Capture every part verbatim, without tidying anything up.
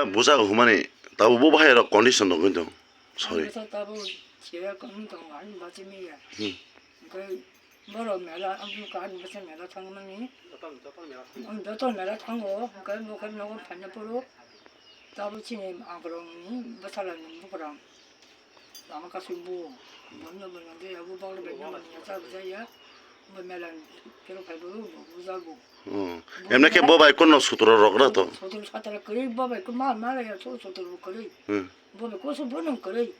Bwsa humani tabuk bo bahai rok condition rok wngwi tong. Sorry. Bwsa tabuk chira kami tong ani bachimiya. Hmm. Hwnkhe borok mela, ang buka ani bwsa mela thangmani. Ang joto mela thango, hwnkhe bo khe nogo phaina phuru tabuk chini aborokni bwsala ni bukurang. Lama kasui bu, bumno bumno de yabu baglo bumno bumno ya cha bujai ya, bu melan kero phai bu, bu bujago. Hmm. Emne khe bo bai kono sutro rok na to? Sutro satro kwrwi bo bai ko ma ma ya so sutro kwrwi. Hmm. Bo bai ko so bo nang kwrwi.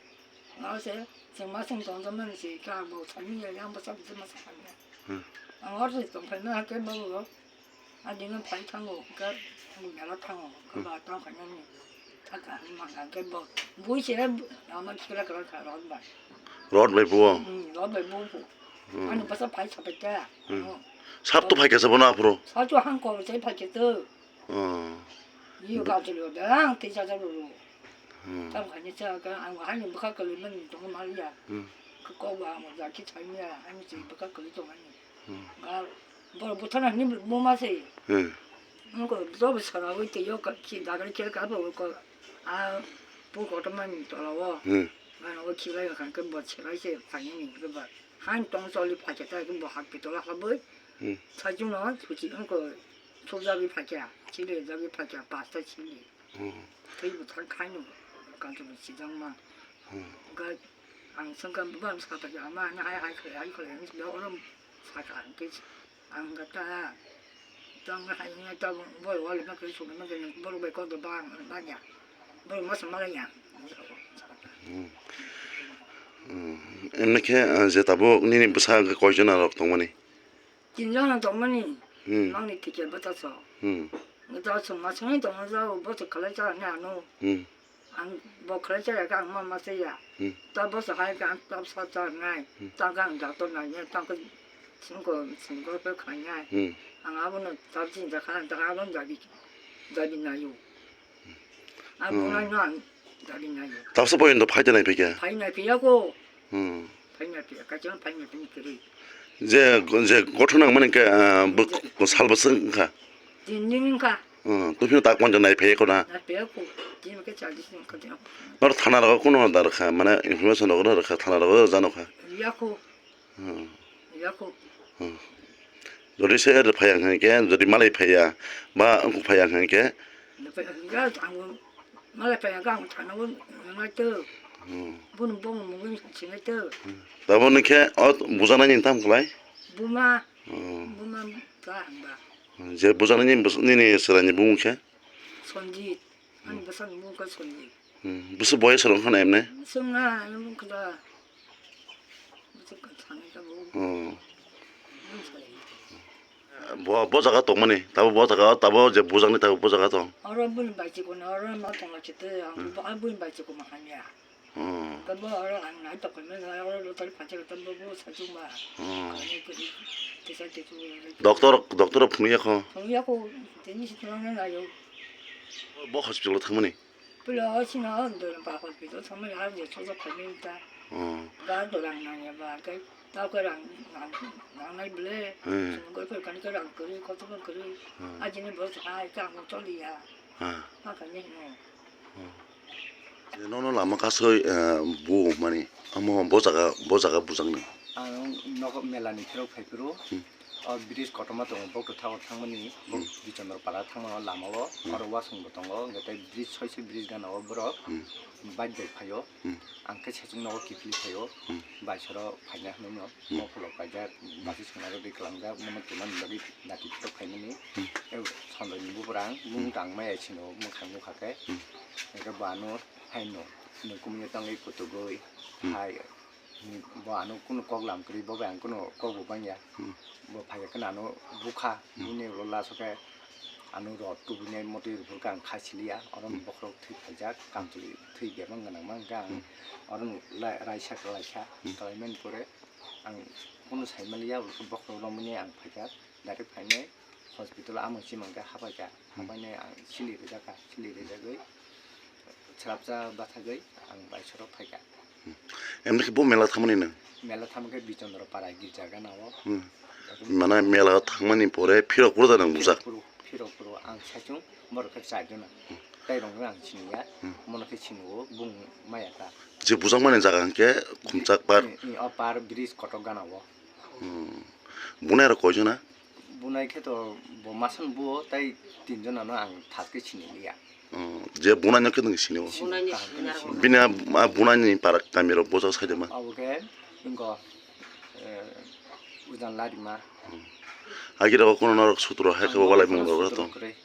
Ngase, se ma sing tong tong man se ka bo sami ya yang bo sab se ma sa ya. Hmm. Ang or se tong phai na ke bo. Adino phai thango, hwnkhe mela thango, hwnkhe ba tang khainani thaka hinwi mangkha, hwnkhe bo bui se ama kira kira kha rod bai. Rod bai buo? Hmm, rod bai buo. Hmm. Ani bwsa phai sapai ta. Hmm. Oh. Sap to phai kha sabo na aphuru? Sap to hang kok se phai khe to. Oh. Iyo ka chilo da ang te cha cha ro. Hmm. Tang khaini cha ka ang haini bwkha kwlwi mani tong ma ya. Hmm. Kok ba mo ja ki chai ya, ani se bwkha kwlwi tong ani. Hmm. Ba Borok buthana hinwi buma se. Hmm. Wngkha jobo sara wi twi o ki dagari khe ka bo ko a pu kotorma ni tola o. Hmm. Gana o khibai kha khe bo serai se phai ni khe ba. Han tong choli phai khe ta khe bo hak pi tola ha boi. Hmm. Sajung no suchi wngkha sujagwi phai khe chili jagwi phai khe pasta chili. Hmm. Tei bo thang khai no kanto bo sijang ma. Hmm. Ga ang sangka bang sa ta ama na hai hai khai hai khai ang sida orom sa ka ang ke ang ga ta tang hai na ta bo wal ma kai su ma kai bo bai ko do bang ba ya bo ma sa ma ya. Hmm. Hmm. Emne khe, ah, je tabuk nini bwsa koi jona rok tongmani? Tin jona tongmani. Hmm. Mangni ticket bata so. Hmm. Bata so ma songni tongma jao, bo to khalai cha ni ano. Hmm. Ang bo khalai cha ya ka ang ma ma se ya. Hmm. Ta bo so hai ka ang ta sa cha nai. Hmm. Ta ka ang doctor nai ya, ta ko singko singko pe khai nai. Hmm. Ang abo no ta chin ja kha, ta abo no jadi jadi nai yo. Ang Hmm. bunai no ang jadi nai yo. Tabsa poyonto phaida nai phikha? Phai nai phiya ko. Hmm. Phai nai phiya, kachang phai nai phiya kiri. Je, je gothon nang mani khe, ah, bo, Je. Sal bwswk wngkha? Tin din wngkha. Hmm, to phino tak monjo nai phai ko na? Nai phiya ko. Tin ke chal dis wngkha din. Nor thana rogo kuno dar kha, mane information rogo dar kha, thana rogo jano kha. Ya ko. Hmm. Ya ko. Hmm. Jodi se er phaya hwnkhe, jodi malai phaya, ba wngkuk phaya hwnkhe. Malai phaya hwnkhe ang thana o nai to. Hmm. Bun bong mung sinai to. Hmm. Tabo nokhe o bujaknai ni tam khlai? Buma. Hmm. Buma ta hamba. Hmm. Je bujaknai ni bus-, nini sera ni bumung khe? Sonjit. Ani bwsakni bumung khe Sonjit. Hmm, bwswk boyes rok wngkha na emne? Bwswk na, ani bumung khe da. Bwswk kha thani ka bo. Hmm. Bumung sai. Bo, bo jaga tongmani, tabo bo jaga, tabo je bujaknai tabo bo jaga tong. Oro bini bai chikon, oro ma tongla chite, ang Hmm. bo, ang bini bai chikon ma hamya. Hmm. Ka bo oro ang nai tokon na, oro lotari phacha ka bo bo sa chuma. Hmm. Kani kani, tisa tisu. Doctor, doctor phunukya kho? Phunukya kho, tini si thang na yo. Bo hospital thangmani? Pula o sina o dora pa hospital thangmani, ha je choja phaimani ta. Hmm. Ga dorang nangya ba, kai ta ko rang nang, nang nai ble. Hmm. Sung ko ko kan ko rang kuri, ko to ko kuri. Hmm. Ajini bo sa ai ta mo choli ya. Hmm. Ma ka ni no. Hmm. Nono lama kasoi, eh, bu mani, amo bo jaga, bo jaga bujaknai. Ang nogo mela ni phirok phai phuru. Hmm. O bridge kotorma tongo, bokto thago thangmani, bok Hmm. Bichandra para thangmani o lama o, Hmm. oro wasong bo tongo, hwnkhe tei bridge soi soi bridge gana o borok Hmm. bike bai phaio, Hmm. ang khe saichung nogo kiphilwi phaio, Hmm. baisoro phaina hwnwi no, Hmm. mokholok kaijak, Hmm. basi songnairok ri kwlangjak, mono twimani bagwi dati phirok phaimani, Hmm. tei Sonjoi ni buprang, Hmm. bumung tang maya sino mwkhang nukha khe, Hmm. hwnkhe bo ano haino, nung kumui tangwi kutugwi, Hmm. hai, Bo ano kunu kok lam kwrwi, bo bai ang kunu kok bo bangya. Hmm. Bo phai khe ano bukha, Hmm. bini ulo last o khe ano rod tubunai motwi rw phuru khe ang kha siliya, oro Hmm. bokhorok thwi phaijak, kamchwlwi thwi bebak gwnang ma hwnkhe ang Hmm. oro lai-, raisa kwlaisa, Hmm. kwlaimani pore ang kunu saimaliya, bokhorok romani ang phaikha, direct phainai. Hospital o amung chimung khe habai kha. Hmm. Habai nai ang sili rijak kha, sili rijagwi swrapsa bathagwi ang bai sorok phai kha. Hmm. Emni khe bo mela thangmani nang? Mela thangma khe Bichandra para girja gana o. Hmm. Mane mela thangmani pore phirok phuru da nang bujak? Phirok phuru, phirok phuru ang saichung borok khe chai jona. Hmm. Tai rong ang siniya, hmm, mono khe sinio bung maya ta. Je bujakmani jaga hwnkhe Khumchak par. I, i, o par bridge kotok gana o. Hmm. Bunai rok koijon na? Bunai khe to bo masan buo tai tinjon ano ang thas khe sini liya. Hmm. Je bunai no khe nang sini o. Bunai ni kaham khe sini. Bini a, a bunai ni para kami rok bosa sai de ma. Abo khe ingo, eh, ujan lari ma. Hmm. Agi rok kono norok sutro hai khe bo balai mung rok to. Kwrwi.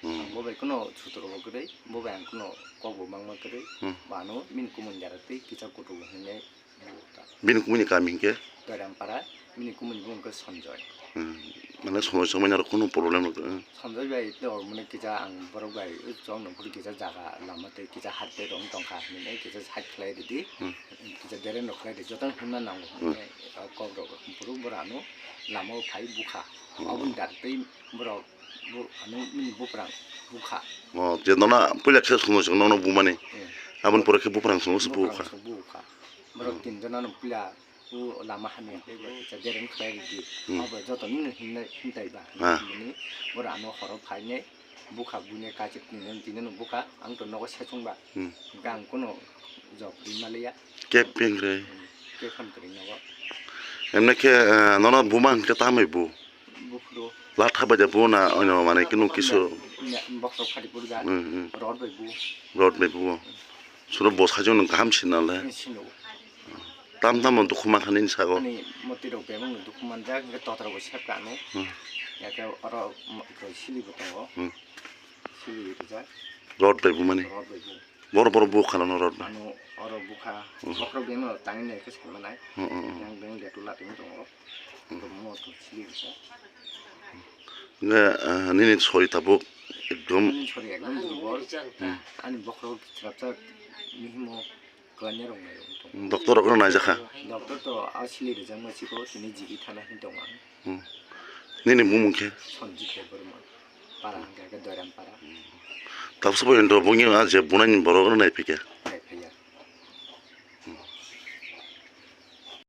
Hmm. Ang bo bai kuno sutro bo kwrwi, bo bai ang kuno kok bo mangma kwrwi. Hmm. Bano min kumun jara twi kisa kutu hinwi. Bini kumuni kami hinkhe? Doirampara, bini kumuni bung khe Sanjoy. Hmm. Mane Sanjoy chongmani aro kunu problem rok, hmm. Sanjoy bai to mane kisa ang borok bai chong nang phuru kisa jaga lama tei kisa hat tei rong tongkha hinwi kisa side khlai ridi. Hmm. Kisa deren rok khlai ridi, jotono himna nango hinwi kok rok phuru borok ano lama o phai bukha. Hmm. Oboni dak tei borok bo ano bini buprang bukha. O, je nono puila khe Sanjoy chong nono bumani. Hmm. Aboni pore khe buprang Sanjoy se bukha. Buprang se bukha. Borok tinjon ano puila o lama hamya tei bo kisa deren khlai ridi. Hmm. Abo joto nini himnai himtai ba. Ah. Himni borok ano horo phainai bukha buine kaichik tinjon tinjon bukha ang to nogo sechung ba. Hmm. Hingke ang kuno job ri maliya. Kek ping re. Hmm. Kek ham kri nogo. Emne khe, eh, nono buma hingke tamai bu. Buphuru. Latha bai de bu na oino mane kunu kisu. Bokhorok phadi puri da. Hmm, hmm. Rod bai bu. Rod bai bu. Suro bo sajwk nung kaham sinale. Sino. Tam tam dukhu mankha nini sago. Ani moti rok bebak no dukhu manjak, hingke totra bo sep kha ano. Hmm. Yake oro mo-, sili bo tongo. Hmm. Sili rijak. Rod bai bu mani. Rod bai bu. Boro boro bu kha no rod bai. Ano oro bukha. Hmm. Bokhorok bebak no tangwi nai khe sai manai. Hmm, hmm, hmm. Yang beng letu latung tongo. Hmm. Moto sili rijak. Nge, ah, nini sori tabuk ekdom. Nini sori ekdom durbol. Hmm. Ani bokhorok chwrapsa mihimo. Kwlanya rok nai rok tong. Doctor rok no naijakha? Doctor to a sili rijak ma siko tini jigi thana hin tong ang. Hmm. Nini bumung khe? Sanjit Debbarma. Para hingka khe Doiram para. Tabsa bo endo bungni a je bunani borok no nai phikha.